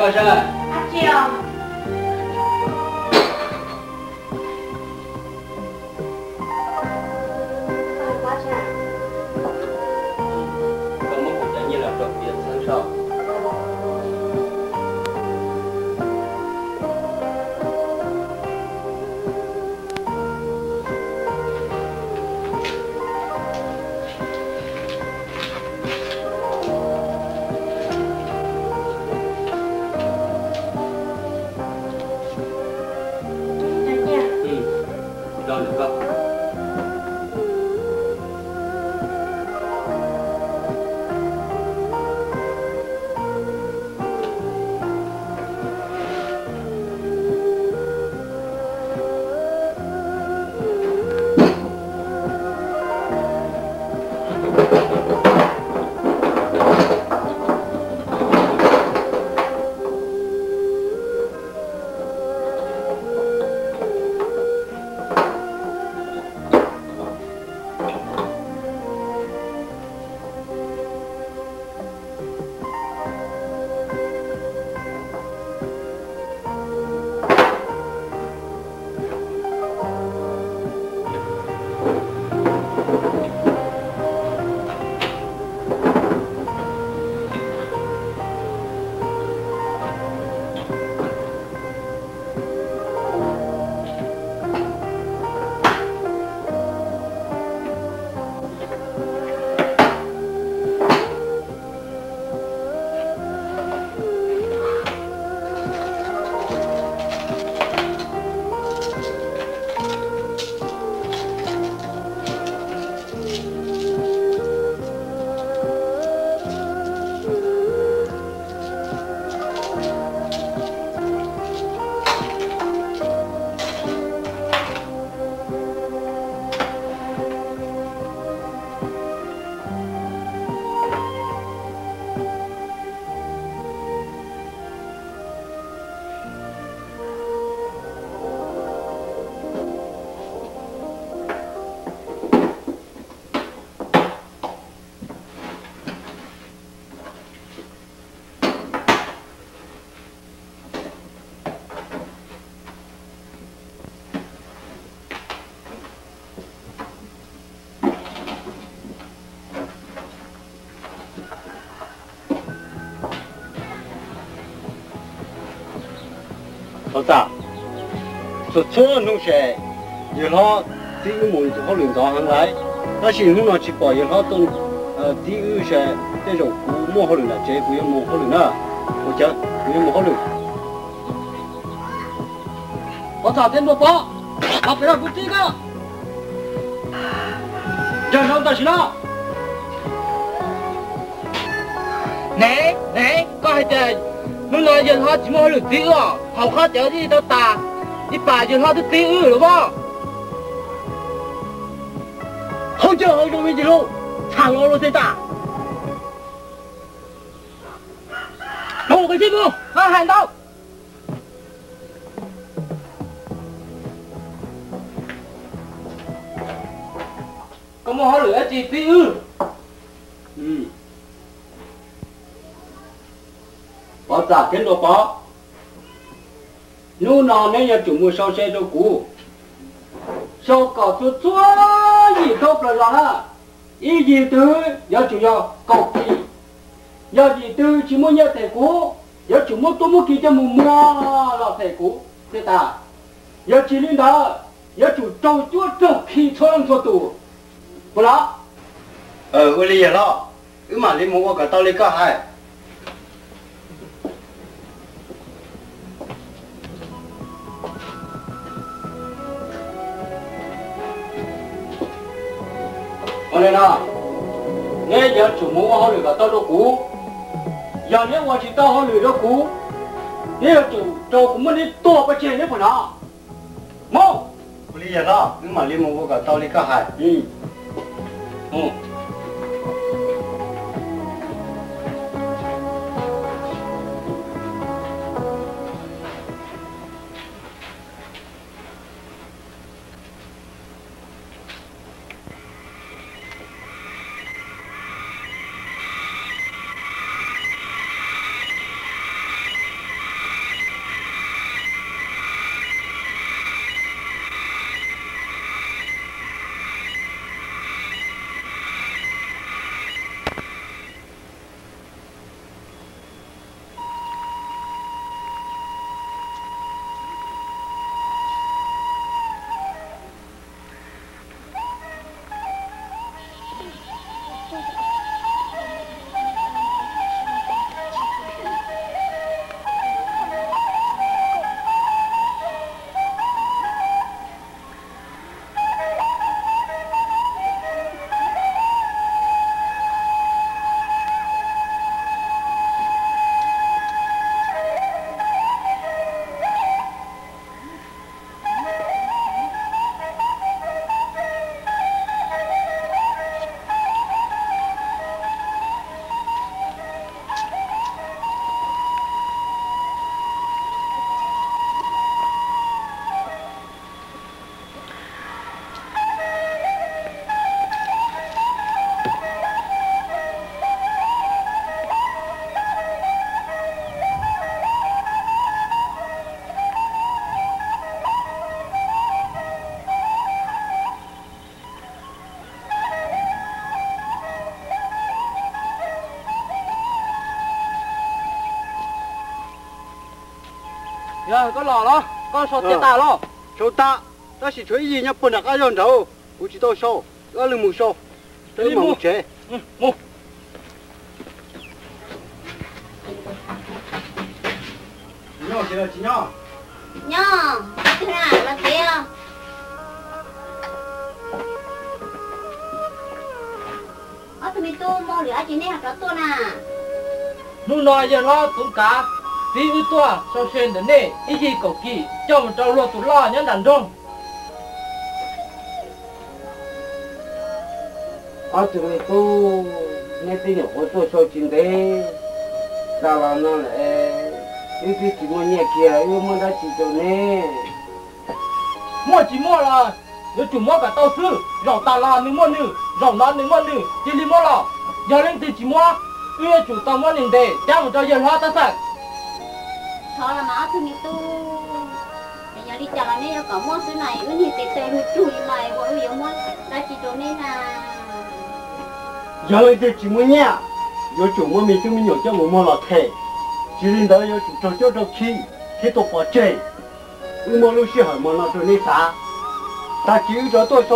Saib, koj muab kuv cov nyiaj los rau kuv yuav txheeb saib. Txhob txaj, txhua txhua hnub ces yawg hlob txib wb mus hauj lwm ntxov heev lawm, tab sis hnub no tsis pom yawg hlob tuaj txib wb ces tej zaum kuv muaj hauj lwm nram tsev, kuv yuav mus hauj lwm na. Ua cas kuv yuav mus hauj lwm. Pov txham thiab npua pob, ho pem no kuv txib koj. Yog no tam sim no. Ne, ne, koj hais tias hnub no yawg hlob tsis muaj hauj lwm txib wb os, haus khob cawv ib tau tas, ib pas yawg hlob twb txib wb lawm os. Haus cawv haus zoo me ntsis lauj, txham los luag tej tas. Dhau los koj txib kuv, koj hais ntau. Koj muaj hauj lwm dab tsi txib wb? Pov txham thiab npua pob, hnub no neb yuav tsum mus sau se rau kuv, sau kom txhua txhua yim thoob plaws zos na. Ib yim twg yuav tsum yog kaum kis, yog yim twg tsis muaj nyiaj them kuv, yuav tsum muab tub muab ki coj mus muag los them kuv thiaj tas. Yog tsis li ntawd, yuav tsum raug cuab raug khi txhua leej txhua tus. Puas los? Ua li yawg hlob, wb mam li mus ua kom tau li koj hais. Ua li no, neb yuav tsum mus ua hauj lwm kom tau rau kuv. Yog neb ua tsis tau hauj lwm rau kuv, neb yuav tsum rau kuv muab neb tua pov tseg neb puas hnov? Mus. Ua li yawg hlob, wb mam li mus ua kom tau li koj hais. Koj los los, koj sau tiav tas los? Sau tas, tab sis tshuav ib yig nyob puag nram qab zog nraud, kuv tsis tau sau. Wb ob leeg mus sau, wb mam mus tsev. Nyob, los tsev os. Ob tug me tub, mob lwm dab tsi nej ho rov tuaj na? Hnub no yawg hlob Txoov Kav txib wb tuaj sau se ntawm nej ib yig kaum kis coj mus rau luag tus loj nyob nram nroog. Ob tug me tub, neb twb nyuam qhuav tuaj sau tsis ntev tas los no lawm, wb twb tsis muaj nyiaj kiag, wb yuav muab dab tsi rau neb? Muaj tsis muaj los yuav tsum muab kom tau xwb, zaum tas los nws muaj nws, zaum no nws muaj nws, cia li muab los. Yog leej twg tsis muab, wb yuav tsum tau muab nws ntes cab mus rau yawg hlob tab xwb. Thov los mas ob tug me tub, yog li cas los neb yuav kom muab xwb na, wb niag tes taw luag rug li mas ua wb yuav muab dab tsi rau neb na? Yog leej twg tsis muaj nyiaj, yuav tsum muab me tub me nyuam coj mus muag los them, tsis li ntawd yuav tsum raug cob raug khib thiab tua pov tseg. Wb muab lub sij hawm hmo no rau neb xav, tag kis wb rov tuaj sau.